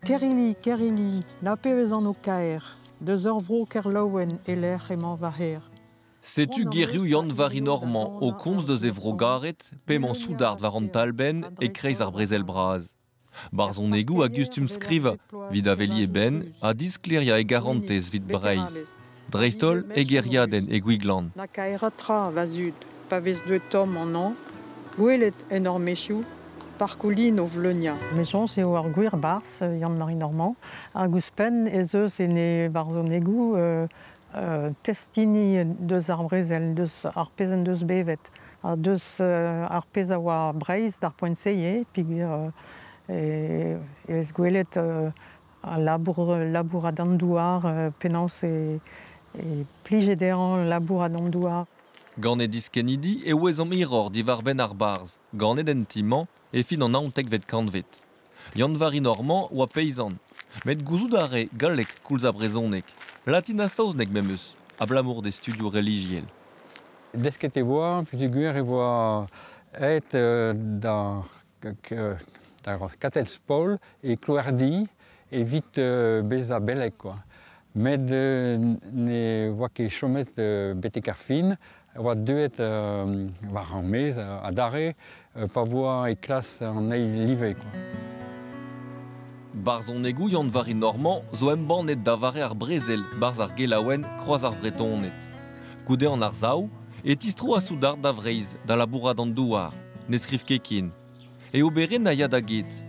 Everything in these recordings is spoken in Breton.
Kerili, Kerili, na pebezh anv kaer, deus ur vro ker laouen e-lec'h emañ va hêr. Setu gerioù Yann-Vari Normand o komz deus e vro garet p'emañ soudard war an talbenn e-kreiz ar brezel bras. Barzhonegoù a gustum skrivañ evit aveliñ e benn ha disklêriañ e garantez evit Breizh, dreist-holl e gêriadenn e Gwiglann. Na kaerañ tra, va zud, pa vez deuet tomm an hañv, gwelet en hor maezioù parkoù lin o vleuniañ. Me soñj eo ar gwir barzh Yann-Mari Normand hag ouzhpenn ez eus en e varzhonegoù testini deus ar brezel, deus ar pezh en deus bevet, ha deus ar pezh a oa Breizh d'ar poent-se ivez, peogwir e vez gwelet al labour labourat an douar, penaos e plije dezhañ labourat an douar. Gant e diskennidi e ouezomp hiroc'h diwar-benn ar barzh, ganet en ti-mañ e fin an naontekvet kantved. Yann-Vari Normand oa peizant, met gouzout a rae galleg koulz ha brezhoneg, latin ha saozneg memes, abalamour d'e studioù relijiel. Desket e oa, peogwir e oa aet da Katell-Spaol e Kloerdi evit bezañ beleg kwa. Met ne oa ket chomet betek ar fin, e oa deuet war ar maez adarre pa oa e klas an eil live kwa. Barzhonegoù Yann-Vari Normand zo embannet da vare ar brezel 'barzh ar gelaouenn Kroaz ar Vretoned. Goude an arsav e tistro ar soudard da Vreizh da labourat an douar, ne skriv ket ken. E oberenn a ya da get.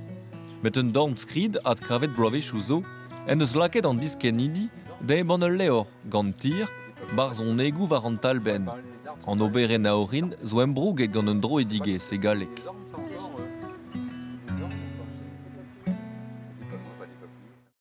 Met un dornskrid adkavet bloavezhioù zo en deus lakaet an diskennidi da embann ul levr gant tir, barzhonegoù war an talbenn. An oberenn a orin zo embrouget gant un droidigezh e galleg.